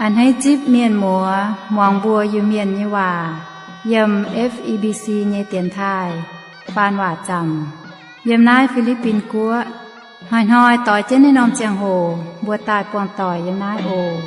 A'hneiv zipv mienh muoz muangx mbuo Iu-Mienh nyei waac yiem F E B C nyei dienx taaih faan waac zaamc yiem naaiv Fi^li^bin Guoqv. Hnoi-hnoi doix jienv naaiv norm ziangh hoc mbuo daaih buangh doic yiem naaiv oc.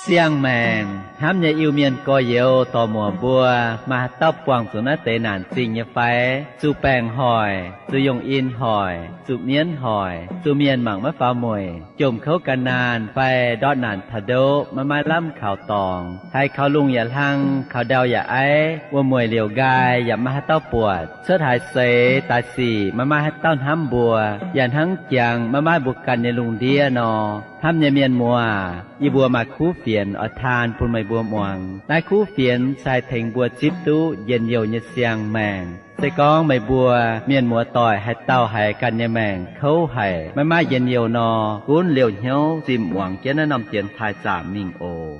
Siang-maengc hnamv nyei Iu-Mienh gorx-youz dorc-muoc mbuo, maaih haaix dauh buangh zuqc naaiv deix naanc zingh nyei fai? Zuqc baengc hoic, zuqc yongh in hoic, zuqc mienv hoic, zuqc mienh mangc maiv faaux mueic, jomc kouv gan naanh fai ndortv naanc taux ndoqv maiv maaih lamh kaux dorngx, haiz kaux lungh yaac hlang, kaux ndau yaac aiv, wuom-mueic liouc nqaai yaac maiv maaih haaix dauh buatc, cuotv haaix seix daaih sic maiv maaih haaix dauh hnamv mbuo, yaac hnangv jangx maiv maaih mbuo ganh nyei lungh ndiev nor. Hnamv nyei mienh muoz, yie mbuo maaih kuv fienx oix taan bun meih mbuo muangx. Naaiv kuv fienx se haih tengx mbuo zipv duqv njien-youh nyei siang-maengc. Se gorngv meih mbuo mienh muoz doic haaix dauh haiz ganh nyei maengc kouv haic, maiv maaih njien-youh nor, gunv liouh hnyouv zimh muangx jienv naaiv norm dienx taaih zaamc mingh oc.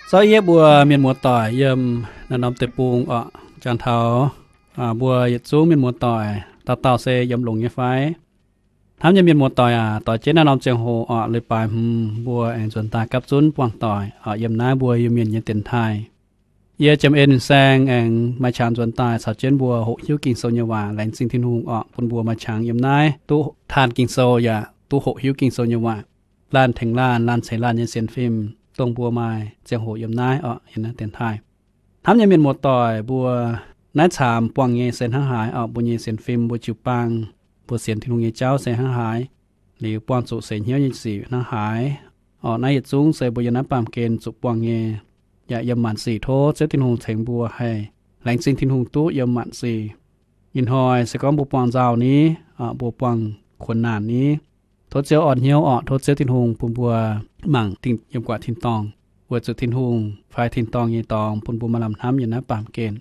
Zorqv yie mbuo mienh muoz doic yiem naaiv norm deic-bung orqc, jangx taux mbuo yietc zungv mienh muoz doic dauh dauh se yiem longx nyei fai? Hnamv nyei mienh muoz doic aac, doix jienv naaiv norm ziangh hoc orqc, leiz-baaix hmz mbuo aengx nzuonx daaih gapv zunv buangh doic orqc yiem naaiv mbuo Iu-Mienh nyei dienx taaih. Yie James N. Saeng aengx maaih qangx nzuonx daaih caux jienv mbuo hoqc hiuv Ging-Sou nyei waac. Laengz zingh Tin-Hungh orqc, bun mbuo maaih qangx yiem naaiv duqv taan Ging-Sou yaac duqv hoqc hiuv Ging-Sou nyei waac. Laanh tengx laanh, laanh ceix laanh nyei sienx fim, dongh mbuo maaih ziangh hoc yiem naaiv orqc, yiem naaiv dienx taaih. Hnamv nyei mienh muoz doic mbuo, naaiv caamx buangh nyei se hnangv haaix orqc? Mbuo nyei sienx fim, mbuo jiu-baang, mbuo sienx Tin-Hungh nyei jauv se hnangv haaix? Liuz buangh zuqc seix hnyouv nyei sic hnangv haaix orqc? Naaiv yietc zungv se mbuo yiem naaiv baamh gen zuqc buangh nyei. Yaac yiem maanc sic tov Ziouv Tin-Hungh tengx mbuo haih laengz zingh Tin-Hungh duqv yiem maanc sic. Ih hnoi se gorngv mbuo buangh nzauh ni, mbuo buangh kuonx naanc ni, tov Ziouv orn hnyouv orqc. Tov Ziouv Tin-Hungh bun mbuo mangc dingh yiem guaatc tin-dorngh, weic zuqc Tin-Hungh fai tin-dorngh nyei dorngx bun mbuo maaih lamh hnamv yiem naaiv baamh gen.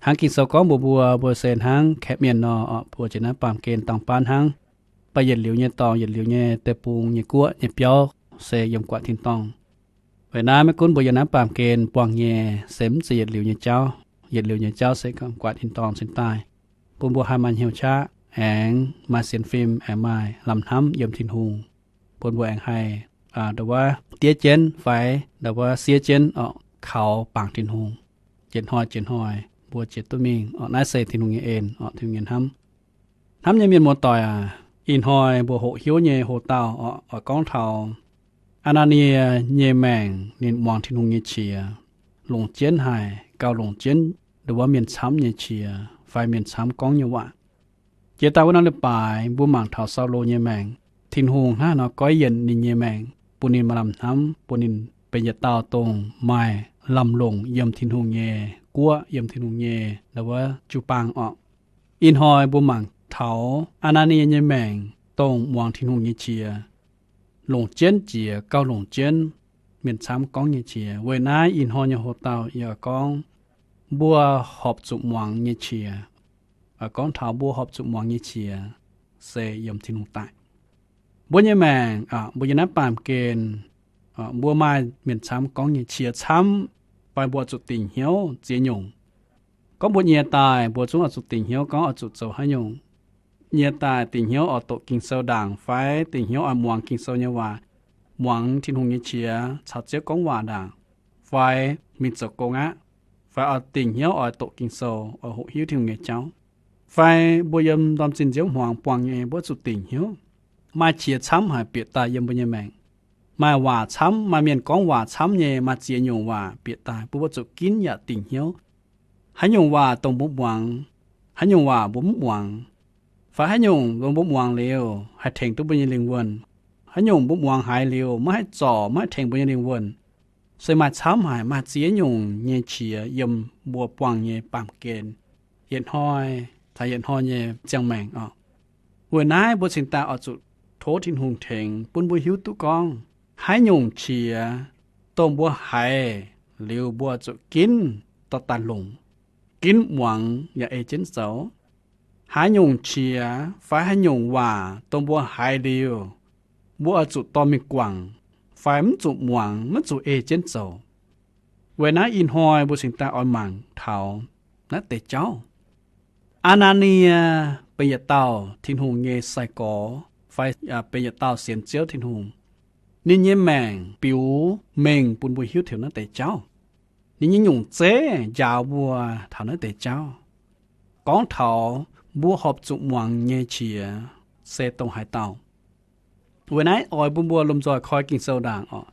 Hnangv Ging-Sou gorngv mbuox mbuo, mbuo se hnangv kaeqv mienh nor orqc, mbuo jiex naaiv baamh gen dangh baan hnangv. Mv baac yietc liuz nyei dorngx, yietc liuz nyei deic-bung nyei guoqv nyei biauv se yiem guaatc tin-dorngh. Weic naaiv maiv gunv mbuo yiem naaiv baamh gen buangh nyei se mv zeiz yietc liuz nyei jauv, yietc liuz nyei jauv se yiem guaatc tin-dorngh cingx daaih, bun mbuo haih maaih hnyouv qaqv, aengx maaih sienx fim, aengx maaih lamh hnamv yiem Tin-Hungh, bun mbuo aengx haih ndau wuov diev jienv fai ndau wuov siev jienv orqc, kaux bangc Tin-Hungh. Jiex hnoi jiex hnoi mbuo jiex duqv mingh orqc. Naaiv se Tin-Hungh nyei en orqc, Tin-Hungh nyei hnamv. Hnamv nyei mienh muoz-doic aac, ih hnoi mbuo hoqc hiuv nyei hoc-dauh orqc, oix gorngv taux Aa^naa^nie nyei maengc ninh muangx Tin-Hungh nyei qiex, longc jienv haic, gauh longc jienv ndau wuov mienh camv nyei qiex fai mienh camv gorngv nyei waac. Jiex daaih wuov norm leiz-baaix mbuo mangc taux Saulo nyei maengc, Tin-Hungh hnangv haaix nor goiv yienc ninh nyei maengc, bun ninh maaih lamh hnamv, bun ninh benx yietc dauh dongh maaih lamh longc yiem Tin-Hungh nyei guoqv, yiem Tin-Hungh nyei ndau wuov jiu-baang orqc. Ih hnoi mbuo mangc taux Aa^naa^nie nyei maengc dongh muangx Tin-Hungh nyei qiex, longc jienv jiex gauh longc jienv mienh camv gorngv nyei qiex. Weic naaiv ih hnoi nyei hoc-dauh yie oix gorngv mbuo horpc zuqc muangx nyei qiex. Oix gorngv taux mbuo horpc zuqc muangx nyei qiex se yiem Tin-Hungh daaih. Mbuo nyei maengc, mbuo yiem naaiv baamh gen, mbuo maaih mienh camv gorngv nyei qiex camv, fai mbuo oix zuqc dingc hnyouv ziex nyungc. Gorngv mbuo nyiex daaih, mbuo zungv oix zuqc dingc hnyouv gorngv oix zuqc zoux haaix nyungc. Nyiex daaih dingc hnyouv oix doqc Ging-Sou ndaangc fai dingc hnyouv oix muangx Ging-Sou nyei waac, muangx Tin-Hungh nyei qiex caux Ziouv gorngv waac ndaangc, fai mingh zoux gong aqv, fai oix dingc hnyouv oix doqc Ging-Sou, oix hoqc hiuv Tin-Hungh nyei jauv. Fai mbuo yiem ndorm zinh nziouv hmuangx buangh nyei, mbuo zuqc dingc hnyouv. Maaih qiex camv haic bieqc daaih yiem mbuo nyei maengc. Maaih waac camv, maaih mienh gorngv waac camv nyei, maaih ziex nyungc waac bieqc daaih bun mbuo zuqc ginv yaac dingc hnyouv. Haaix nyungc waac dongh mbuo muangx, haaix nyungc waac mbuo mv muangx, fai haaix nyungc mbuo muangx liuz haih tengx duqv mbuo nyei lingh wuonh, haaix nyungc mbuo muangx haiz liuz maiv haih zorc, maiv haih tengx mbuo nyei lingh wuonh, se maaih camv haic, maaih ziex nyungc nyei qiex yiem mbuo buangh nyei baamh gen, yietc hnoi taux yietc hnoi nyei ziangh maengc oc. Weic naaiv mbuo cingx daaih oix zuqc tov Tin-Hungh tengx bun mbuo hiuv duqv gorngv haaix nyungc qiex dongh mbuo haiz liuz mbuo zuqc ginv dorh daaih longc, ginv muangx yaac ei jienv zoux. Haaix nyungc qiex fai haaix nyungc waac dongh mbuo haiz liuz, mbuo oix zuqc dorh mingh guangc, fai mv zuqc muangx, maiv zuqc ei jienv zoux. Weic naaiv ih hnoi mbuo cingx daaih oix mangc taux naaiv deix jauv. Aa^naa^nie benx yietc dauh Tin-Hungh nyei sai-gorx fai benx yietc dauh sienx Ziouv Tin-Hungh. Ninh nyei maengc biux mengh bun mbuo hiuv taux naaiv deix jauv. Ninh nyei nyungc zeiv njaaux mbuo taux naaiv deix jauv, gorngv taux mbuo horpc zuqc muangx nyei qiex se dongh haaix dauh. Weic naaiv oix bun mbuo lomh nzoih koi Ging-Sou ndaangc oc.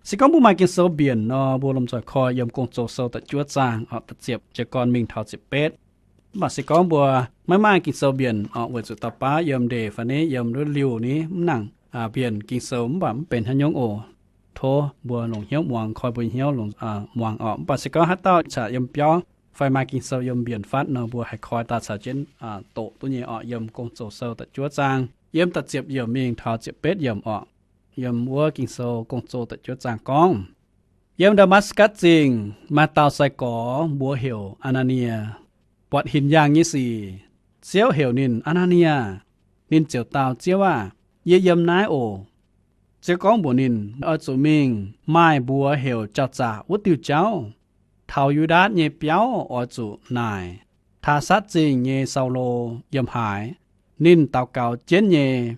Se gorngv mbuo maaih Ging-Sou mbienc nor, mbuo lomh nzoih koi yiem Gong-Zoh Sou da'juov zaang oc, da'ziepc jiez gorn mingh taux ziepc betv. Mv baac se gorngv mbuo maiv maaih Ging-Sou mbienc oc, weic zuqc dauh baav yiem ndeic fai ni yiem wuov liuh ni mv nangc mbienc Ging-Sou mv baac mv benx haaix nyungc oc. Tov mbuo longc hnyouv muangx, koi mbuo hnyouv longc muangx oc. Mv baac se gorngv haaix dauh caux yiem biauv fai maaih Ging-Sou yiem mbienc fatv nor, mbuo haih koi daaih caux jienv doqc duqv nyei oc. Yiem Gong-Zoh Sou da'juov zaang yiem da'ziepc yiemc mingh taux ziepc betv yiemc oc. Yiem wuov Ging-Sou Gong-Zoh da'juov zaang gorngv, yiem Ndaa^matv^gatc Zingh maaih dauh sai-gorx mbuox heuc Aa^naa^nie, buatc hinc yaangh nyei sic. Ziouv heuc ninh, Aa^naa^nie. Ninh ziouc dau, Ziouv aah! Yie yiem naaiv oc. Ziouv gorngv mbuox ninh, Oix zuqc mingh maaih mbuox heuc Jauv-Zaqc wuov diuh jauv. Taux Yu^ndaatc nyei biauv oix zuqc naaic Taasatv Zingh nyei Saulo yiem haaix. Ninh daux gaux jienv nyei,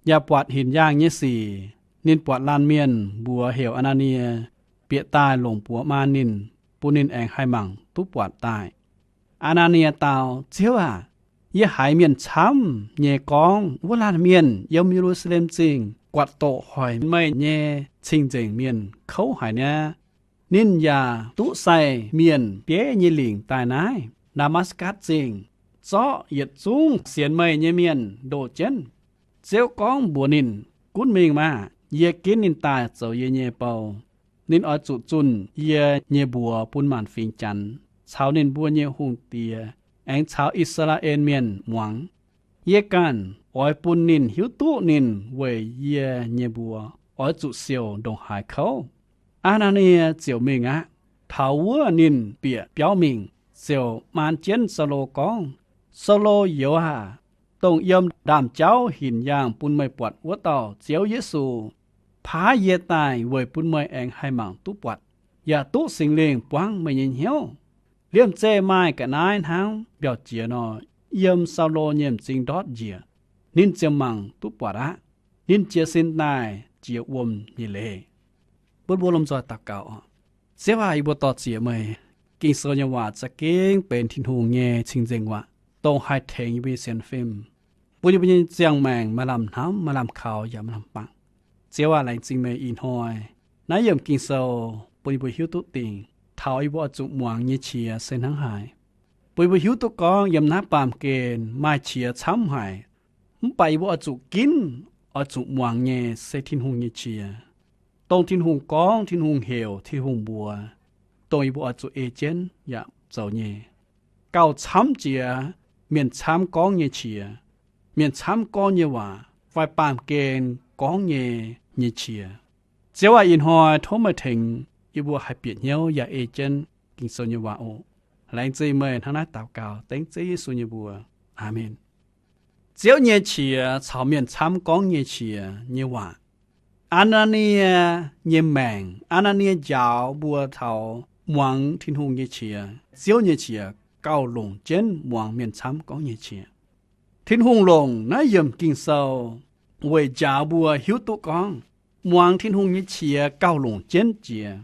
yaac buatc hinc yaangh nyei sic. Ninh buatc laanh mienh mbuox heuc Aa^naa^nie bieqc daaih longc buoz maan ninh, bun ninh aengx haih mangc duqv buatc daaih. Aa^naa^nie dau, Ziouv aah! Yie haiz mienh camv nyei gorngv wuov laanh mienh yiem Ye^lu^saa^lem Zingh buatc doqc hoic meih nyei cing-nzengc mienh kouv haic niaa. Ninh yaac duqv sai mienh bieiv nyei lingc daaih naaiv Ndaa^matv^gatc Zingh, zorqv yietc zungv sienx meih nyei mienh ndoh jienv. Ziouv gorngv mbuox ninh, Gunv mingh maah! Yie ginv ninh daaih zoux yie nyei bou. Ninh oix zuqc zunh yie nyei mbuox bun maanc fingx Janx caux ninh mbuo nyei hungh diex aengx caux I^saa^laa^en Mienh muangx. Yie ganh oix bun ninh hiuv duqv ninh weic yie nyei mbuox oix zuqc siouc ndongc haaix kouv. Aa^naa^nie ziouc mingh aqv. Taux wuov ninh bieqc biauv mingh, ziouc maan jienv Saulo gorngv, Saulo youz aah! Dongh yiem ndaamv-jauv hinc yaangh bun meih buatc wuov dauh Ziouv Yesu, paaiv yie daaih weic bun meih aengx haih mangc duqv buatc, yaac duqv Singx Lingh buangv meih nyei hnyouv. Liemh zeih maaih ga'naaiv hnangv mbiauz-jiex nor, yiem Saulo nyei m'zing ndortv njiec. Ninh ziouc mangc duqv buatc aqv. Ninh jiez sin daaih jiex wuom nyei leiz. Bun mbuo lomh nzoih daux gaux oc. Ziouv aah! Yie mbuo dor-ziec meih. Ging-Sou nyei waac za'gengh benx Tin-Hungh nyei cing-nzengc waac, dongh haih tengx yie mbuo nyei sienx fim, bun yie mbuo nyei ziangh maengc maaih lamh hnamv, maaih lamh kaux, yaac maaih lamh bangc. Ziouv aah! Laengz zingh meih ih hnoi naaiv yiemc Ging-Sou bun yie mbuo hiuv duqv dingc taux yie mbuo oix zuqc muangx nyei qiex se hnangv haaix. Bun yie mbuo hiuv duqv gorngv yiem naaiv baamh gen maaih qiex camv haic, mv baac yie mbuo oix zuqc ginv, oix zuqc muangx nyei se Tin-Hungh nyei qiex, dongh Tin-Hungh gorngv, Tin-Hungh heuc, Tin-Hungh mbuox, dongh yie mbuo oix zuqc ei jienv yaac zoux nyei. Gauh camv jiex mienh camv gorngv nyei qiex, mienh camv gorngv nyei waac fai baamh gen gorngv nyei, nyei qiex. Ziouv aah! Ih hnoi tov meih tengx yie mbuo haih bieqc hnyouv yaac ei jienv Ging-Sou nyei waac oc. Laengz zingh meih. Hnangv naaiv daux gaux dengv Ziouv Yesu nyei mbuox. Aamen. Ziouv nyei qiex caux mienh camv gorngv nyei qiex nyei waac. Aa^naa^nie nyei maengc, Aa^naa^nie njaaux mbuo taux muangx Tin-Hungh nyei qiex, Ziouv nyei qiex gauh longc jienv muangx mienh camv gorngv nyei qiex. Tin-Hungh longc naaiv yiemc Ging-Sou weic njaaux mbuo hiuv duqv gorngv muangx Tin-Hungh nyei qiex gauh longc jienv jiex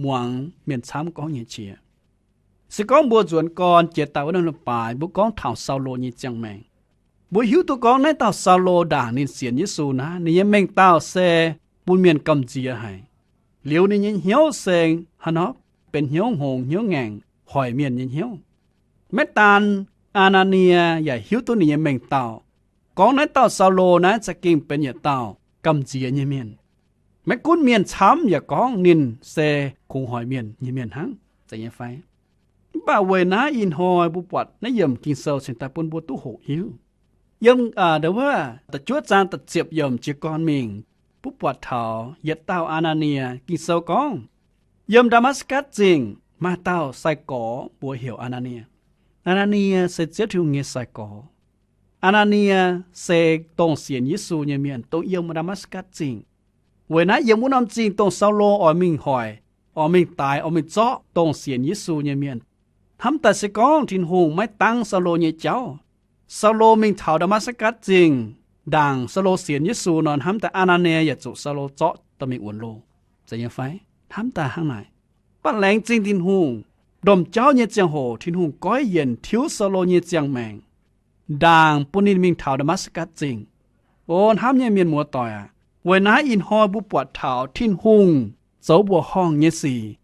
muangx mienh camv gorngv nyei qiex. Se gorngv mbuo nzuonx gorn jiex daaih wuov norm leiz-baaix mbuo gorngv taux Saulo nyei ziangh maengc, mbuo hiuv duqv gorngv naaiv dauh Saulo ndaangc ninh sienx Yesu naaiv, ninh nyei mengh dauh se bun mienh gamh nziex haic. Liuz ninh nyei hnyouv se haaix nor, benx hnyouv hngongx hnyouv ngaengc hoic mienh nyei hnyouv. Maiv daan Aa^naa^nie yaac hiuv duqv ninh nyei mengh dauh, gorngv naaiv dauh Saulo naaiv za'gengh benx yietc dauh gamh nziex nyei mienh. Maiv gunv mienh camv yaac gorngv ninh se kungx hoic mienh nyei mienh hnangv, zeiz nyei fai? Mv baac weic naaiv ih hnoi mbuo buatc naaiv yiemc Ging-Sou cingx daaih bun mbuo duqv hoqc hiuv. Yiem wuov da'juov zaang da'ziepc yiemc jiez gorn mingh, mbuo buatc taux yietc dauh Aa^naa^nie. Ging-Sou gorngv, yiem Ndaa^matv^gatc Zingh maaih dauh sai-gorx mbuox heuc Aa^naa^nie. Aa^naa^nie se Ziouv Tin-Hungh nyei sai-gorx. Aa^naa^nie se dongh sienx Yesu nyei mienh, dongh yiem Ndaa^matv^gatc Zingh. Weic naaiv yiem wuov norm zingh dongh Saulo oix mingh hoic, oix mingh daix, oix mingh zorqv dongh sienx Yesu nyei mienh. Hnamv daaih se gorngv Tin-Hungh maiv dangv Saulo nyei jauv, Saulo mingh taux Ndaa^matv^gatc Zingh, ndaangc Saulo sienx Yesu nor, hnamv daaih Aa^naa^nie yaac zuqc Saulo zorqv dorh mingh wuonx loh, zeiz nyei fai? Hnamv daaih hnangv naaic. Mv baac laengz zingh Tin-Hungh, lomh jauv nyei ziangh hoc Tin-Hungh goiv yienc tiuv Saulo nyei ziangh maengc, ndaangc bun ninh mingh taux Ndaa^matv^gatc Zingh. O hnamv nyei mienh muoz-doic aac, weic naaiv ih hnoi mbuo buatc taux Tin-Hungh zoux mbuoqc horngh nyei sic.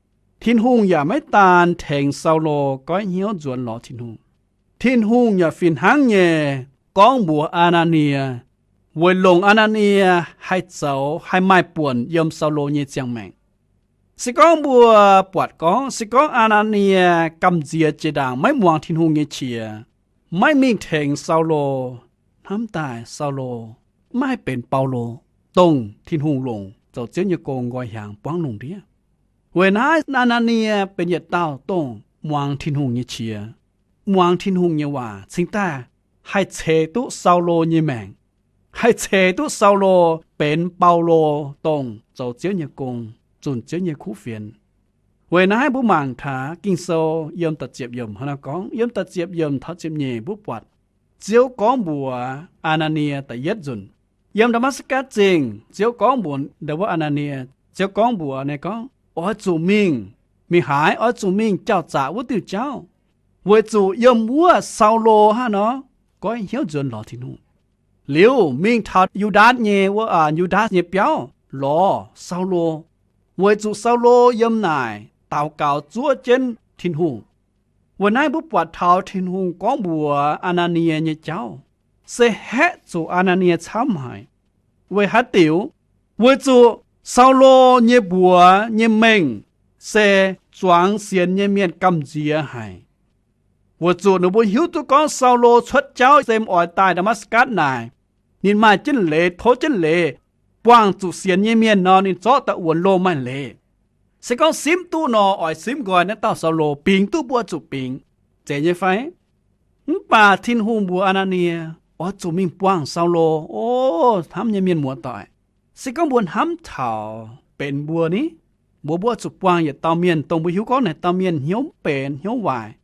Tin-Hungh yaac maiv daan tengx Saulo goiv hnyouv nzuonx lorz Tin-Hungh. Tin-Hungh yaac fih hnangv nyei gorngv mbuox Aa^naa^nie, weic longc Aa^naa^nie haih zoux haih maaih buonc yiem Saulo nyei ziangh maengc. Se gorngv mbuo buatc gorngv, se gorngv Aa^naa^nie gamh nziex jiex ndaangc maiv muangx Tin-Hungh nyei qiex, maiv mingh tengx Saulo, hnamv daaih Saulo maiv haih benx Baulo, dongh Tin-Hungh longc zoux Ziouv nyei gong nqoi hiaangx buangv lungh ndiev. Weic naaiv Aa^naa^nie benx yietc dauh dongh muangx Tin-Hungh nyei qiex, muangx Tin-Hungh nyei waac cingx daaih haih ceix duqv Saulo nyei maengc, haih ceix duqv Saulo benx Baulo, dongh zoux Ziouv nyei gong, zunh Ziouv nyei kuv fienx. Weic naaiv mbuo mangc taux Ging-Sou yiem da'ziepc yiemc hnangv naaiv gorngv, yiem da'ziepc yiemc taux ziepc nyeic mbuo buatc Ziouv gorngv mbuox Aa^naa^nie da'yietv nzunc. Yiem Ndaa^matv^gatc Zingh, Ziouv gorngv mbuox ndau wuov Aa^naa^nie, Ziouv gorngv mbuox ninh gorngv, Oix zuqc mingh, mingh haaix, oix zuqc mingh jauh-zaqc wuov diuh jauv, weic zuqc yiem wuov Saulo hnangv nor goiv hnyouv nzuonx lorz Tin-Hungh. Liuz mingh taux Yu^ndaatc nyei wuov, Yu^ndaatc nyei biauv lorz Saulo, weic zuqc Saulo yiem naaic daux gaux zuov jienv Tin-Hungh. Weic naaiv mbuo buatc taux Tin-Hungh gorngv mbuox Aa^naa^nie nyei jauv se haeqv zuqc Aa^naa^nie camv haic. Weic haaix diuc? Weic zuqc Saulo nyei mbuox nyei mengh se zuangx sienx nyei mienh gamh nziex haic. Weic zuqc ninh mbuo hiuv duqv gorngv Saulo cuotv jauv se oix daaih Ndaa^matv^gatc naaic, ninh maaih jienv leiz, tov jienv leiz, buangh zuqc sienx nyei mienh nor, ninh zorqv daaih wuonx loh maaih leiz. Se gorngv simv duqv nor, oix simv nqoi naaiv dauh Saulo, bingx duqv mbuo zuqc bingx, zeiz nyei fai? Mv baac Tin-Hungh mbuox Aa^naa^nie, Oix zuqc mingh buangh Saulo. O hnamv nyei mienh muoz-doic, se gorngv mbuo hnamv taux benx mbuo ni, mbuo, mbuo zuqc buangh yietc dauh mienh dongh mbuo hiuv gorngv naaic dauh mienh hnyouv mv benx, hnyouv waaic,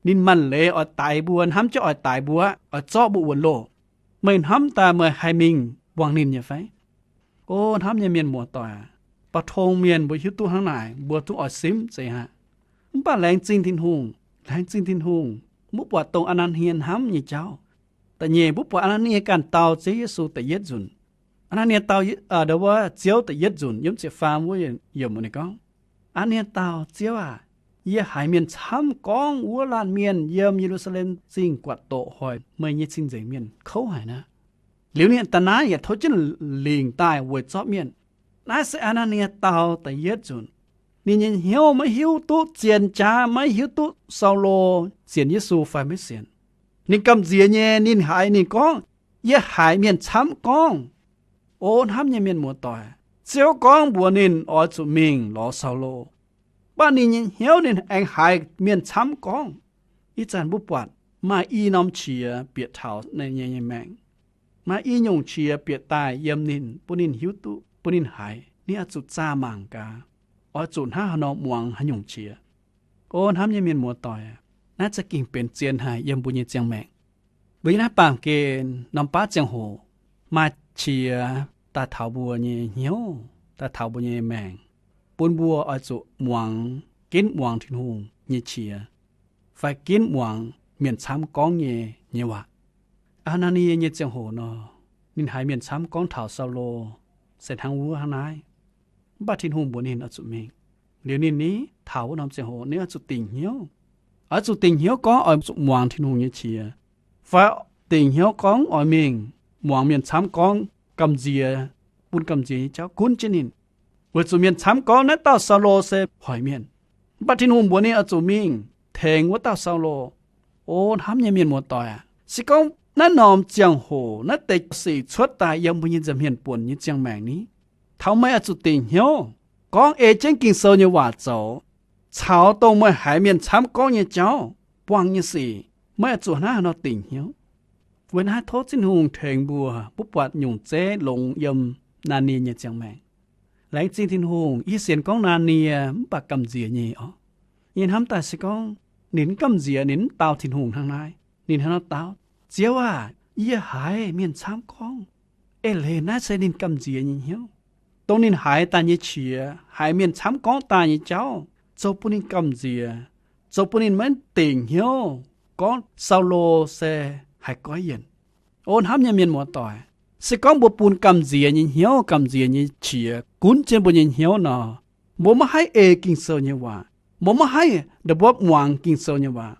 ninh maaih leiz oix daix mbuo, hnamv jienv oix daix mbuo, oix zorqv mbuo wuonx loh. Meih hnamv daaih meih haih mingh buangh ninh nyei fai? O hnamv nyei mienh muoz-doic, ba'tong mienh mbuo hiuv duqv hnangv naaic, mbuo zungv oix simv zeiz aqv. Mv baac laengz zingh Tin-Hungh, laengz zingh Tin-Hungh, mbuo buatc dongh Aa^naa^nie hnamv nyei jauv. Da'nyeic mbuo buatc Aa^naa^nie ganh dau Ziouv Yesu da'yietv nzunc. Aa^naa^nie dau wuov Ziouv da'yietv nzunc yiem ziepc faam wuov yiemc ninh gorngv, Aa^naa^nie dau, Ziouv aac, yie haiz mienh camv gorngv wuov laanh mienh yiem Ye^lu^saa^lem Zingh guatc doqc hoic meih nyei cing-nzengc mienh kouv haic naaiv. Liuz ninh da'naaiv yaac tov jienv lingc daaih weic zorqv mienh. Naaiv se Aa^naa^nie dau da'yietv nzunc. Ninh nyei hnyouv maiv hiuv duqv zien jaav, maiv hiuv duqv Saulo sienx Yesu fai maiv sienx. Ninh gamh nziex nyei, ninh haiz ninh gorngv, Yie haiz mienh camv gorngv. O hnamv nyei mienh muoz-doic, Ziouv gorngv mbuox ninh oix zuqc mingh lorz Saulo, mv baac ninh nyei hnyouv ninh aengx haiz mienh camv gorngv. Ih zanc mbuo buatc maaih i norm qiex bieqc taux ninh nyei maengc. Maaih i nyungc qiex bieqc daaih yiem ninh, bun ninh hiuv duqv, bun ninh haiz ninh oix zuqc zaah mangc gaax, oix zuqc hnangv haaix nor muangx haaix nyungc qiex. O hnamv nyei mienh muoz-doic, naaiv za'gengh benx zien haic yiem mbuo nyei ziangh maengc. Mbuo yiem naaiv baamh gen norm baav ziangh hoc, maaih qiex daaih taux mbuo nyei hnyouv, daaih taux mbuo nyei maengc, bun mbuo oix zuqc muangx, ginv muangx Tin-Hungh nyei qiex, fai ginv muangx mienh camv gorngv nyei, nyei waac. Aa^naa^nie nyei ziangh hoc nor, ninh haiz mienh camv gorngv taux Saulo se hnangv wuov hnangv naaiv. Mv baac Tin-Hungh mbuox ninh oix zuqc mingh. Liuz ninh ni, taux wuov norm ziangh hoc ninh oix zuqc dingc hnyouv. Oix zuqc dingc hnyouv gorngv oix zuqc muangx Tin-Hungh nyei qiex, fai dingc hnyouv gorngv oix mingh muangx mienh camv gorngv, gamh nziex, bun gamh nziex nyei jauv gunv jienv ninh. Weic zuqc mienh camv gorngv naaiv dauh Saulo se hoic mienh. Mv baac Tin-Hungh mbuox ninh oix zuqc mingh tengx wuov dauh Saulo. O hnamv nyei mienh muoz-doic aac, se gorngv naaiv norm ziangh hoc naaiv deix sic cuotv daaih yiem mbuo nyei nza'hmien buonc nyei ziangh maengc ni, taux meih oix zuqc dingc hnyouv, gorngv ei jienv Ging-Sou nyei waac zoux, caux dongh meih haiz mienh camv gorngv nyei jauv, buangh nyei sic, meih oix zuqc hnangv haaix nor dingc hnyouv. Weic naaiv tov Tin-Hungh tengx mbuo, mbuo buatc nyungc zeiv longx yiem Naa^nie nyei ziangh maengc. Laengz zingh Tin-Hungh, yie sienx gorngv Naa^nie mv baac gamh nziex nyei orqc. Yie hnamv daaih se gorngv Ninh mv gamh nziex, ninh mv dau Tin-Hungh hnangv naaiv. Ninh hnangv nor dau, Ziouv aah! Yie haiz mienh camv gorngv. Eix leiz naaiv se ninh gamh nziex nyei hnyouv, dongh ninh haiz daaih nyei qiex, haiz mienh camv gorngv daaih nyei jauv, zoux bun ninh gamh nziex, zoux bun ninh maiv dingc hnyouv gorngv Saulo se haiz goiv yienc. O hnamv nyei mienh muoz-doic, se gorngv mbuo bun gamh nziex nyei hnyouv, gamh nziex nyei qiex gunv jienv mbuo nyei hnyouv nor, mbuo maiv haih ei Ging-Sou nyei waac, mbuo maiv haih ndongc mbuo muangx Ging-Sou nyei waac.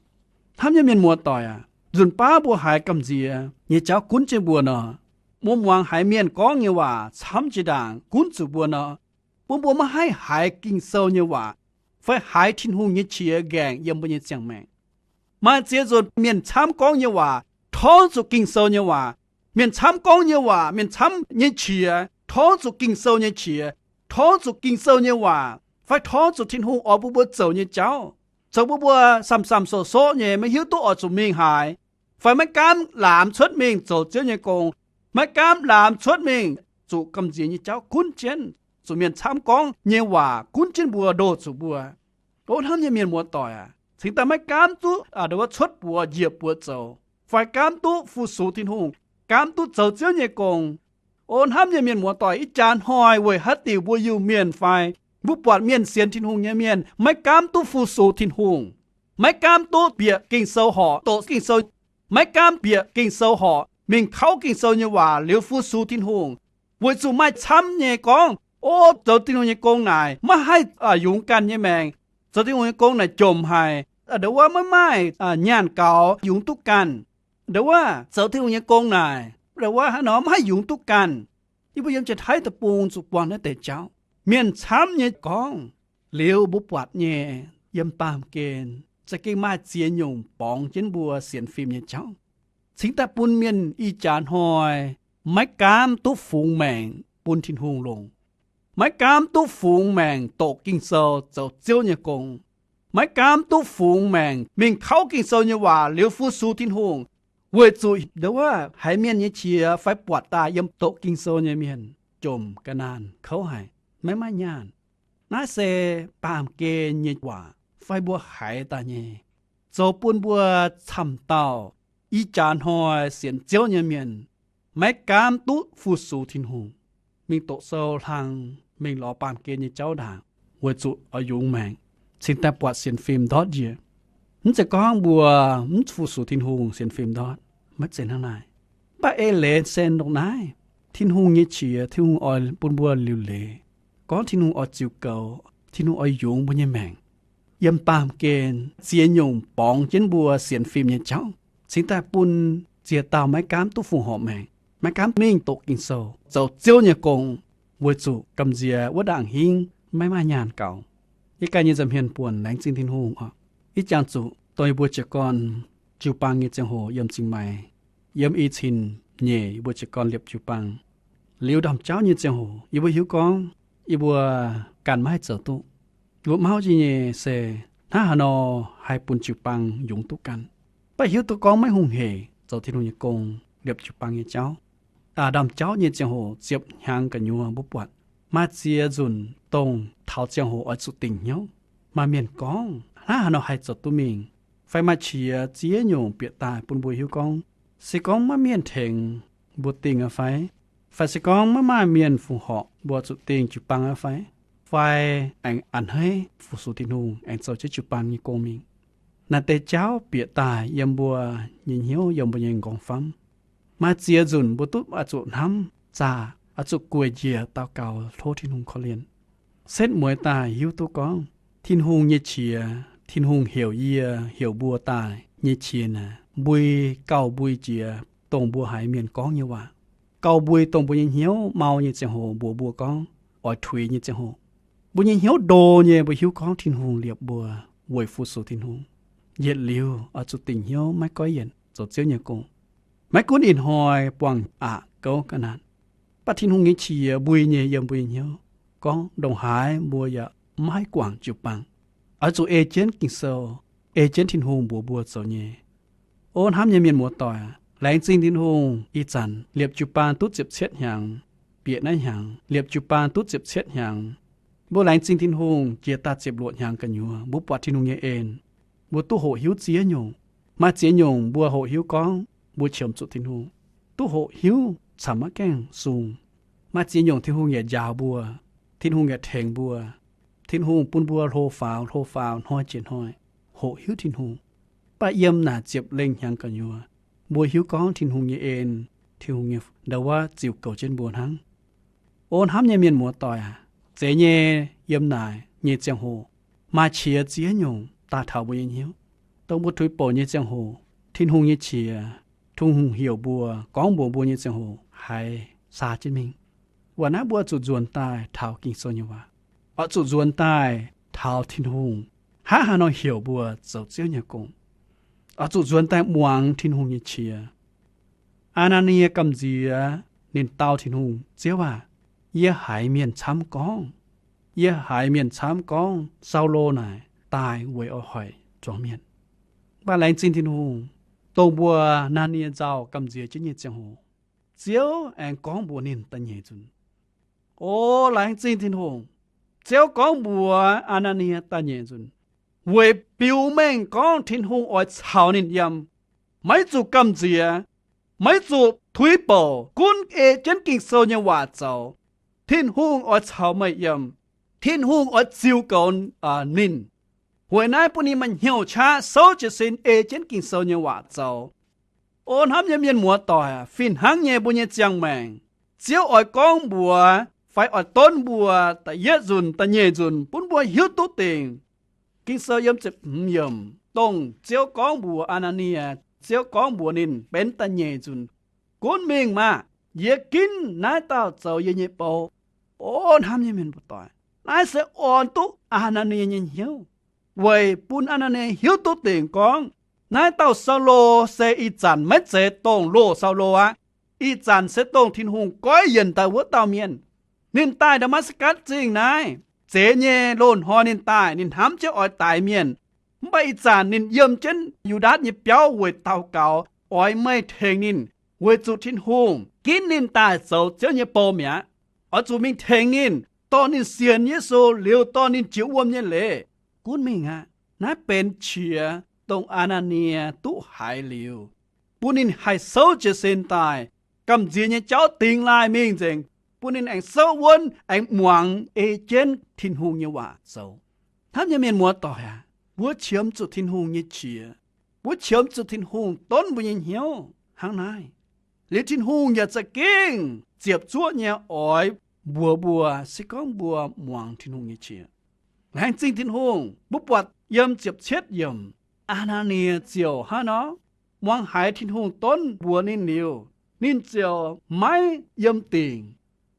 Hnamv nyei mienh muoz-doic aac, nzunc baav mbuo haiz gamh nziex nyei jauv gunv jienv mbuo nor, mbuo muangx haiz mienh gorngv nyei waac camv jiex ndaangc gunv zuqc mbuo nor, bun mbuo maiv haih haiz Ging-Sou nyei waac fai haiz Tin-Hungh nyei qiex nqaengc yiem mbuo nyei ziangh maengc. Maaih ziex nzunc mienh camv gorngv nyei waac torngv zuqc Ging-Sou nyei waac. Mienh camv gorngv nyei waac, mienh camv nyei qiex torngv zuqc Ging-Sou nyei qiex, torngv zuqc Ging-Sou nyei waac, fai torngv zuqc Tin-Hungh oix bun mbuo zoux nyei jauv, zoux bun mbuo samh-samh soqv-soqv nyei, maiv hiuv duqv oix zuqc mingh haaix, fai maiv gaamv laamx cuotv mingh zoux Ziouv nyei gong, maiv gaamv laamx cuotv mingh zuqc gamh nziex nyei jauv gunv jienv, zuqc mienh camv gorngv nyei waac gunv jienv mbuo, ndoh zuqc mbuo. O hnamv nyei mienh muoz-doic aac, cingx daaih maiv gaamv duqv ndongc wuov cuotv buoz njiec buoz zoux, fai gaamv duqv fu-sux Tin-Hungh, gaamv duqv zoux Ziouv nyei gong. O hnamv nyei mienh muoz-doic, ih jaax hnoi weic haaix diuc mbuo Iu-Mienh fai mbuo buatc mienh sienx Tin-Hungh nyei mienh maiv gaamv duqv fu-sux Tin-Hungh, maiv gaamv duqv bieqc Ging-Sou horc doqc Ging-Sou, maiv gaamv bieqc Ging-Sou horc mingh kauv Ging-Sou nyei waac liuz fu-sux Tin-Hungh, weic zuqc maaih camv nyei gorngv, O, zoux Tin-Hungh nyei gong naaic maiv haih yungz ganh nyei maengc. Zoux Tin-Hungh nyei gong naaic jomc haic, ndongc wuov maiv maaih nyaanh gaux yungz duqv ganh. Ndongc wuov zoux Tin-Hungh nyei gong naaic ndongc wuov haaix nor maiv haih yungz duqv ganh. Yie mbuo yiem Janx-Taiv deic-bung zuqc buangh naaiv deix jauv. Mienh camv nyei gorngv liuz mbuo buatc nyei, yiem baamh gen za'gengh maaih ziex nyungc borngz jienv mbuo sienx fim nyei jauv, cingx daaih bun mienh ih jaax hnoi maiv gaamv duqv fungx maengc bun Tin-Hungh longc, maiv gaamv duqv fungx maengc doqc Ging-Sou zoux Ziouv nyei gong, maiv gaamv duqv fungx maengc mingh kauv Ging-Sou nyei waac liuz fu-sux Tin-Hungh, weic zuqc ndongc wuov haiz mienh nyei qiex fai buatc daaih yiem doqc Ging-Sou nyei mienh jomc ga'naanh kouv haic, maiv maaih nyaanh. Naaiv se baamh gen nyei waac fai mbuo haiz daaih nyei, zoux bun mbuo camv dauh ih jaax hnoi sienx Ziouv nyei mienh maiv gaamv duqv fu-sux Tin-Hungh, mingh doqc sou hlang, mingh lorz baamh gen nyei jauv ndaangc, weic zuqc oix yungz maengc, cingx daaih buatc sienx fim ndortv njiec. Mv zeiz gorngv mbuo mv fu-sux Tin-Hungh sienx fim ndortv, maiv zeiz hnangv naaic. Mv baac eix leiz se ndongc naaiv, Tin-Hungh nyei qiex, Tin-Hungh oix bun mbuo liuc leiz, gorngv Tin-Hungh oix ziux goux, Tin-Hungh oix yungz mbuo nyei maengc. Yiem baamh gen ziex nyungc borngz jienv mbuo sienx fim nyei jauv, cingx daaih bun ziex dauh maiv gaamv duqv fungc horc maengc, maiv gaamv mingh doqc Ging-Sou, zoux Ziouv nyei gong, weic zuqc gamh nziex wuov ndaangc hingv maiv maaih nyaanh gaux. Yie ganh nyei nza'hmien buonc laengz zingh Tin-Hungh oc. Ih jangx zuqc dongh yie mbuo jiez gorn jiu-baang nyei ziangh hoc yiem Zingh Maix, yiem i cin nyeic yie mbuo jiez gorn liepc jiu-baang. Liuz ndaamv-jauv nyei ziangh hoc yie mbuo hiuv gorngv yie mbuo ganh maiv haih zoux duqv. Yie mbuo mauv jiex nyei se hnangv haaix nor haih bun jiu-baang yungz duqv ganh. Mv baac hiuv duqv gorngv maiv hungh heic zoux Tin-Hungh nyei gong, liepc jiu-baang nyei jauv. Ndaamv-jauv nyei ziangh hoc ziepc hnyangx gu'nyuoz mbuo buatc maaih ziex nzunc dongh taux ziangh hoc oix zuqc dingc hnyouv. Maaih mienh gorngv hnangv haaix nor haih zoux duqv mingh, fai maaih qiex ziex nyungc bieqc daaih bun mbuo hiuv gorngv, se gorngv maiv mienh tengx mbuo dingh aqv fai? Fai se gorngv maiv maaih mienh fungc horc mbuo zuqc dingh jiu-baang aqv fai? Fai aengx a'hneiv fu-sux Tin-Hungh aengx zoux jienv jiu-baang nyei gong mingh? Naaiv deix jauv bieqc daaih yiem mbuo nyei hnyouv, yiem mbuo nyei nqorngv-famv. Maaih ziex nzunc mbuo duqv oix zuqc hnamv zaah, oix zuqc gueic njiec daux gaux tov Tin-Hungh korv-lienh. Setv mueiz daaih hiuv duqv gorngv Tin-Hungh nyei qiex, Tin-Hungh heuc yie heuc mbuo daaih nyei qiex naaic mbui gauh mbui jiex dongh mbuo haiz mienh gorngv nyei waac, gauh mbui dongh mbuo nyei hnyouv mau nyei ziangh hoc mbuox mbuo gorngv oix tuix nyei ziangh hoc. Mbuo nyei hnyouv ndo nyei, mbuo hiuv gorngv Tin-Hungh liepc mbuo weic fu-sux Tin-Hungh. Yietc liuz oix zuqc dingc hnyouv maiv goiv yienc zoux Ziouv nyei gong. Maiv gunv ih hnoi buangh aqc gouv ga'naanh, mv baac Tin-Hungh nyei qiex mbui nyei yiem mbuo nyei hnyouv gorngv ndongc haaix mbuo yaac maiv haih guangc jiu-baang. Oix zuqc ei jienv Ging-Sou, ei jienv Tin-Hungh mbuox mbuo zoux nyei. O hnamv nyei mienh muoz-doic, laengz zingh Tin-Hungh ih zanc liepc jiu-baang duqv ziepc cietv hnyangx. Bieqc naaiv hnyangx liepc jiu-baang duqv ziepc cietv hnyangx. Mbuo laengz zingh Tin-Hungh jiex daaih ziepc luoqc hnyangx gu'nyuoz mbuo buatc Tin-Hungh nyei en. mbuo duqv hoqc hiuv ziex nyungc. Maaih ziex nyungc mbuo hoqc hiuv gorngv mbuo qiemx zuqc Tin-Hungh, duqv hoqc hiuv camx maiv gaengh sung. Maaih ziex nyungc Tin-Hungh yaac njaaux mbuo. Tin-Hungh yaac tengx mbuo. Tin-Hungh bun mbuo hlo faaux hlo faaux, hnoi jiex hnoi hoqc hiuv Tin-Hungh. Mv baac yiem naaic ziepc lengh hnyangx gu'nyuoz, mbuo hiuv gorngv Tin-Hungh nyei en, Tin-Hungh nyei ndau wuov ziux goux jienv mbuo hnangv. O hnamv nyei mienh muoz-doic aac, zeiz nyei, yiem naaic nyei ziangh hoc maaih qiex ziex nyungc daaih taux mbuo nyei hnyouv. Dongh mbuo tuix bouc nyei ziangh hoc, Tin-Hungh nyei qiex, Tin-Hungh heuc mbuo, gorngv mbuox mbuo nyei ziangh hoc haiz saa jienv mingh. Weic naaiv mbuo zuqc nzuonx daaih taux Ging-Sou nyei waac, oix zuqc nzuonx daaih taux Tin-Hungh hnangv haaix nor heuc mbuo zoux Ziouv nyei gong, oix zuqc nzuonx daaih muangx Tin-Hungh nyei qiex. Aa^naa^nie gamh nziex ninh dau Tin-Hungh, Ziouv aah! Yie haiz mienh camv gorngv, yie haiz mienh camv gorngv Saulo naaic daaih weic oix hoic zuangx mienh. Mv baac laengz zingh Tin-Hungh, dongh mbuo Aa^naa^nie nzauh gamh nziex jienv nyei ziangh hoc, Ziouv aengx gorngv mbuox ninh da'nyeic nzunc. O laengz zingh Tin-Hungh, Ziouv gorngv mbuox Aa^naa^nie da'nyeic nzunc, weic biux mengh gorngv Tin-Hungh oix caux ninh yiem. Maiv zuqc gamh nziex, maiv zuqc tuix bouc, gunv ei jienv Ging-Sou nyei waac zoux. Tin-Hungh oix caux meih yiem. Tin-Hungh oix ziux goux ninh. Weic naaiv bun ninh maaih hnyouv qaqv souv jiez sin ei jienv Ging-Sou nyei waac zoux. O hnamv nyei mienh muoz-doic aac, fih hnangv nyei mbuo nyei ziangh maengc, Ziouv oix gorngv mbuox fai oix donv mbuo da'yietv nzunc da'nyeic nzunc bun mbuo hiuv duqv dingc. Ging-Sou yiem ziepc hmz yiemc, dongh Ziouv gorngv mbuox Aa^naa^nie, Ziouv gorngv mbuox ninh benx da'nyeic nzunc, Gunv mingh maah! Yie ginv naaiv dauh zoux yie nyei bou. O hnamv nyei mienh muoz-doic, naaiv se orn duqv Aa^naa^nie nyei hnyouv, weic bun Aa^naa^nie hiuv duqv dingc gorngv naaiv dauh Saulo se ih zanc maiv zeiz dongh loz Saulo aqv. Ih zanc se dongh Tin-Hungh goiv yienc daaih wuov dauh mienh. Ninh daaih Ndaa^matv^gatc Zingh naaiv, zeiz nyei loz-hnoi ninh daaih, ninh hnamv jienv oix daix mienh. Mv baac ih zanc ninh yiem jienv Yu^ndaatc nyei biauv weic daux gaux oix meih tengx ninh, weic zuqc Tin-Hungh ginv ninh daaih zoux Ziouv nyei bou mi'aqv. Oix zuqc mingh tengx ninh, dorh ninh sienx Yesu liuz dorh ninh jiex wuom nyei leiz. Gunv mingh aqv. Naaiv benx qiex dongh Aa^naa^nie duqv haiz liuz, bun ninh haih souv jiez sin daaih, gamh nziex nyei jauv dingx laaih mingh nzengc, bun ninh aengx souv wuonv, aengx muangx ei jienv Tin-Hungh nyei waac zoux. Hnamv nyei mienh muoz-doic aac, mbuo qiemx zuqc Tin-Hungh nyei qiex. Mbuo qiemx zuqc Tin-Hungh donv mbuo nyei hnyouv hnangv naaiv. Liuz Tin-Hungh yaac za'gengh ziepc zuoqv nyei oix mbuox mbuo se gorngv mbuo muangx Tin-Hungh nyei qiex. Laengz zingh Tin-Hungh, mbuo buatc yiem ziepc cietv yiemc, Aa^naa^nie ziouc hnangv nor muangx haiz Tin-Hungh donv mbuox ninh liuz, ninh ziouc maiv yiem dingc.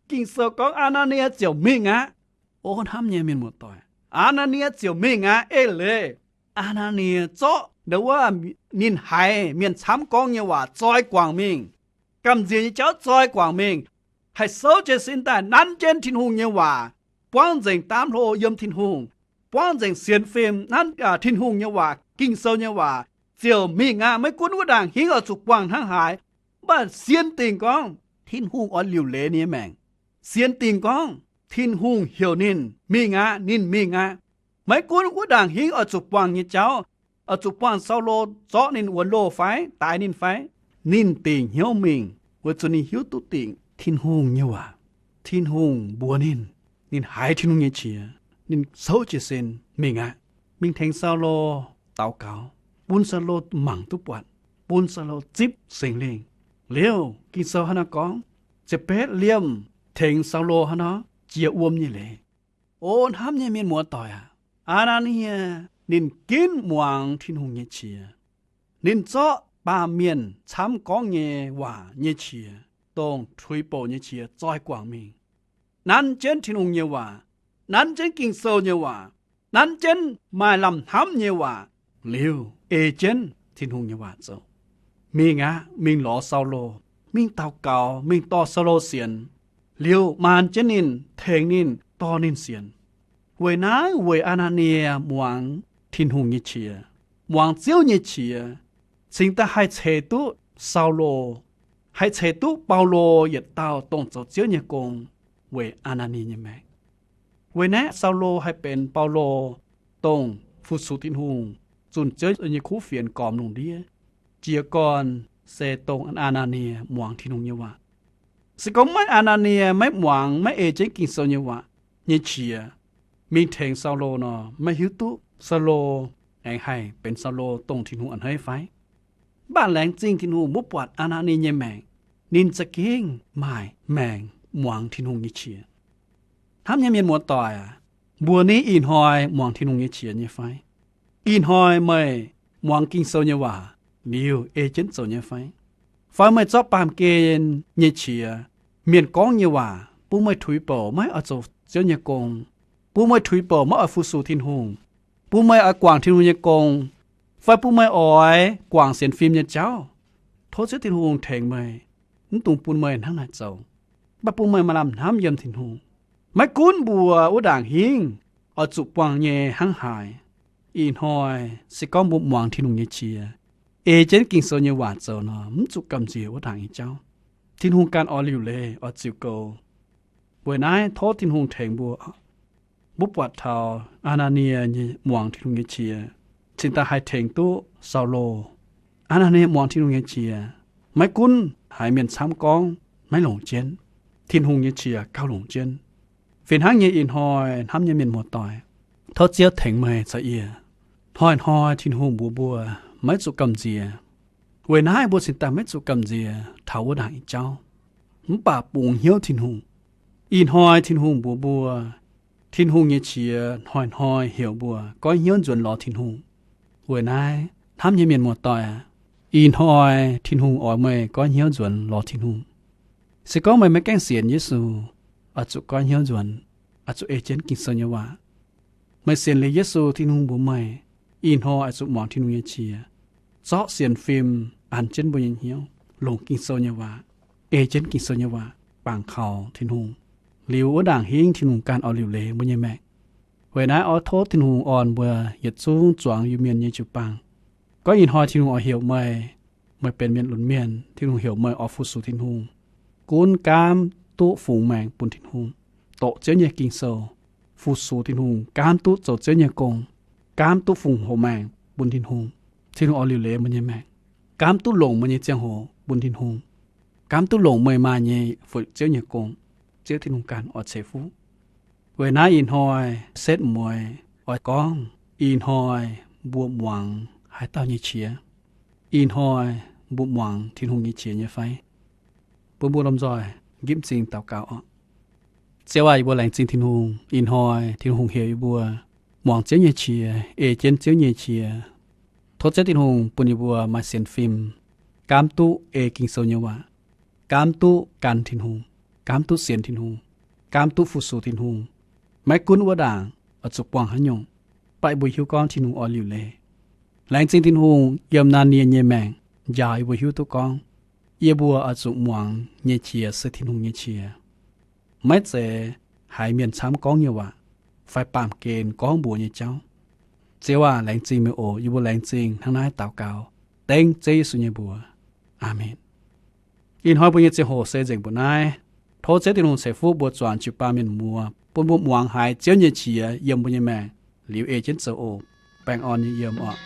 Ging-Sou gorngv Aa^naa^nie ziouc mingh aqv. O hnamv nyei mienh muoz-doic, Aa^naa^nie ziouc mingh aqv. Eix leiz, Aa^naa^nie zorqv ndo wuov ninh haiz mienh camv gorngv nyei waac zoi guangc mingh, gamh nziex nyei jauv zoi guangc mingh, haih souv jiez sin daaih nanv jienv Tin-Hungh nyei waac, buangv nzengc daamv hlo yiem Tin-Hungh, buangv nzengc sienx fim nanv Tin-Hungh nyei waac, Ging-Sou nyei waac, ziouc mingh aqv. Maiv gunv wuov ndaangc hingv oix zuqc buangh hnangv haaix, mv baac sienx dingc gorngv Tin-Hungh oix liuc leiz ninh nyei maengc. Sienx dingc gorngv Tin-Hungh heuc ninh mingh aqv, ninh mingh aqv. Maiv gunv wuov ndaangc hingv oix zuqc buangh nyei jauv, oix zuqc buangh Saulo zorqv ninh wuonx loh fai daix ninh fai, ninh dingc hnyouv mingh, weic zuqc ninh hiuv duqv dingc Tin-Hungh nyei waac. Tin-Hungh mbuox ninh, ninh haiz Tin-Hungh nyei qiex, ninh souv jiez sin mingh aqv. Mingh tengx Saulo daux gaux, bun Saulo mangc duqv buatc, bun Saulo zipv Singx Lingh. Liuz Ging-Sou hnangv naaiv gorngv, ziepc betv liemh tengx Saulo hnangv nor jiex wuom nyei leiz. O hnamv nyei mienh muoz-doic aac, Aa^naa^nie ninh ginv muangx Tin-Hungh nyei qiex. Ninh zorqv baamh mienh camv gorngv nyei waac nyei qiex, dongh tuix bouc nyei qiex zoi guangc mingh, nanv jienv Tin-Hungh nyei waac, nanv jienv Ging-Sou nyei waac, nanv jienv maaih lamh hnamv nyei waac, liuz ei jienv Tin-Hungh nyei waac zoux. Mingh aqv. Mingh lorz Saulo, mingh daux gaux, mingh dorh Saulo sienx, liuz maan jienv ninh, tengx ninh, dorh ninh sienx. Weic naaiv weic Aa^naa^nie muangx Tin-Hungh nyei qiex, muangx Ziouv nyei qiex, cingx daaih haih ceix duqv Saulo, haih ceix duqv Baulo yietc dauh dongh zoux Ziouv nyei gong weic Aa^naa^nie nyei maengc. Weic naaiv Saulo haih benx Baulo, dongh fu-sux Tin-Hungh, zunh Ziouv nyei kuv fienx gormx lungh ndiev. Jiez gorn se dongh Aa^naa^nie muangx Tin-Hungh nyei waac. Se gorngv maiv Aa^naa^nie maiv muangx, maiv ei jienv Ging-Sou nyei waac nyei qiex mingh tengx Saulo nor, maiv hiuv duqv Saulo aengx haih benx Saulo, dongh Tin-Hungh a'hneiv fai. Mv baac laengz zingh Tin-Hungh mbuo buatc Aa^naa^nie nyei maengc, ninh za'gengh maaih maengc muangx Tin-Hungh nyei qiex. Hnamv nyei mienh muoz-doic aac, mbuo ni ih hnoi muangx Tin-Hungh nyei qiex nyei fai? Ih hnoi meih muangx Ging-Sou nyei waac liuz ei jienv zoux nyei fai? Fai meih zorqv baamh gen nyei qiex, mienh gorngv nyei waac bun meih tuix bouc maiv oix zoux Ziouv nyei gong, bun meih tuix bouc maiv oix fu-sux Tin-Hungh, bun meih oix guangc Tin-Hungh nyei gong, fai bun meih oix guangc sienx fim nyei jauv? Tov Ziouv Tin-Hungh tengx meih, mv dungx bun meih hnangv naaic zoux, mv baac bun meih maaih lamh hnamv yiem Tin-Hungh. Maiv gunv mbuo wuov ndaangc hingv oix zuqc buangh nyei hnangv haaix, ih hnoi se gorngv mbuo muangx Tin-Hungh nyei qiex, ei jienv Ging-Sou nyei waac zoux nor, mv zuqc gamh nziex wuov ndaangc nyei jauv. Tin-Hungh ganh oix liuc leiz oix ziux goux. Weic naaiv tov Tin-Hungh tengx mbuo. Mbuo buatc taux Aa^naa^nie nyei muangx Tin-Hungh nyei qiex cingx daaih haih tengx duqv Saulo. Aa^naa^nie muangx Tin-Hungh nyei qiex, maiv gunv haiz mienh camv gorngv maiv longc jienv, Tin-Hungh nyei qiex gauh longc jienv. Fih hnangv nyei ih hnoi hnamv nyei mienh muoz-doic, tov Ziouv tengx meih caux yie. Hnoi-hnoi Tin-Hungh mbuox mbuo maiv zuqc gamh nziex. Weic naaiv mbuo cingx daaih maiv zuqc gamh nziex taux wuov ndaangc nyei jauv, mv baac bungx hnyouv Tin-Hungh. Ih hnoi Tin-Hungh mbuox mbuo, Tin-Hungh nyei qiex hnoi-hnoi heuc mbuo goiv hnyouv nzuonx lorz Tin-Hungh. Weic naaiv hnamv nyei mienh muoz-doic aac, ih hnoi Tin-Hungh oix meih goiv hnyouv nzuonx lorz Tin-Hungh. Se gorngv meih maiv gaengh sienx Yesu, oix zuqc goiv hnyouv nzuonx, oix zuqc ei jienv Ging-Sou nyei waac. Meih sienx liuz Yesu, Tin-Hungh mbuox meih, ih hnoi oix zuqc muangx Tin-Hungh nyei qiex, zorqv sienx fim an jienv mbuo nyei hnyouv, longc Ging-Sou nyei waac, ei jienv Ging-Sou nyei waac bangc kaux Tin-Hungh, liuz wuov ndaangc hingv Tin-Hungh ganh oix liuc leiz mbuo nyei maengc. Weic naaiv oix tov Tin-Hungh orn mbuo yietc zungv zuangx Iu-Mienh nyei jiu-baang. Gorngv ih hnoi Tin-Hungh oix heuc meih, meih benx mienh lunx mienh, Tin-Hungh heuc meih oix fu-sux Tin-Hungh, gunv gaamv duqv fungx maengc bun Tin-Hungh, doqc Ziouv nyei Ging-Sou, fu-sux Tin-Hungh, gaamv duqv zoux Ziouv nyei gong, gaamv duqv fungx hoc maengc bun Tin-Hungh. Tin-Hungh oix liuc leiz meih nyei maengc, gaamv duqv longc meih nyei ziangh hoc bun Tin-Hungh, gaamv duqv longc meih maaih nyei fu'jueiv Ziouv nyei gong. Ziouv Tin-Hungh ganh oix ceix fuqv. Weic naaiv ih hnoi setv mueiz oix gorngv, ih hnoi mbuo muangx haaix dauh nyei qiex? Ih hnoi mbuo muangx Tin-Hungh nyei qiex nyei fai? Bun mbuo lomh nzoih nqipv m'zing daux gaux oc. Ziouv aac, yie mbuo laengz zingh Tin-Hungh. Ih hnoi Tin-Hungh heuc yie mbuo muangx Ziouv nyei qiex, ei jienv Ziouv nyei qiex. Tov Ziouv Tin-Hungh bun yie mbuo maaih sienx fim, gaamv duqv ei Ging-Sou nyei waac, gaamv duqv gan Tin-Hungh, gaamv duqv sienx Tin-Hungh, gaamv duqv fu-sux Tin-Hungh. Maiv gunv wuov ndaangc oix zuqc buangh haaix nyungc, baac yie mbuo hiuv gorngv Tin-Hungh oix liuc leiz. Laengz zingh Tin-Hungh yiem Aa^naa^nie nyei maengc njaaux yie mbuo hiuv duqv gorngv, yie mbuo oix zuqc muangx nyei qiex se Tin-Hungh nyei qiex, maiv zeiz haiz mienh camv gorngv nyei waac fai baamh gen gorngv mbuox nyei jauv. Ziouv aac, laengz zingh meih oc. Yie mbuo laengz zingh hnangv naaiv daux gaux dengv Ziouv Yesu nyei mbuox. Aamen. Ih hnoi mbuo nyei ziangh hoc se nzengc mbuoqc naaiv. Tov Ziouv Tin-Hungh ceix fuqv mbuo zuangx jiu-baang mienh muoz, bun mbuo muangx haiz Ziouv nyei qiex yiem mbuo nyei maengc liuz ei jienv zoux oc. Baengh orn nyei yiem oc.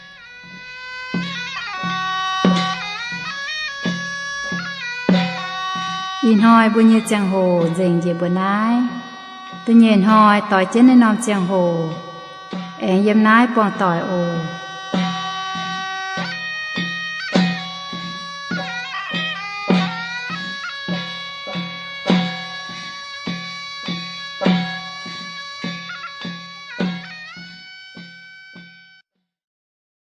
Ih hnoi mbuo nyei ziangh hoc nzengc njiec mbuoqc naaiv. Da'nyeic hnoi doix jienv naaiv norm ziangh hoc aengx yiem naaiv buangh doic oc.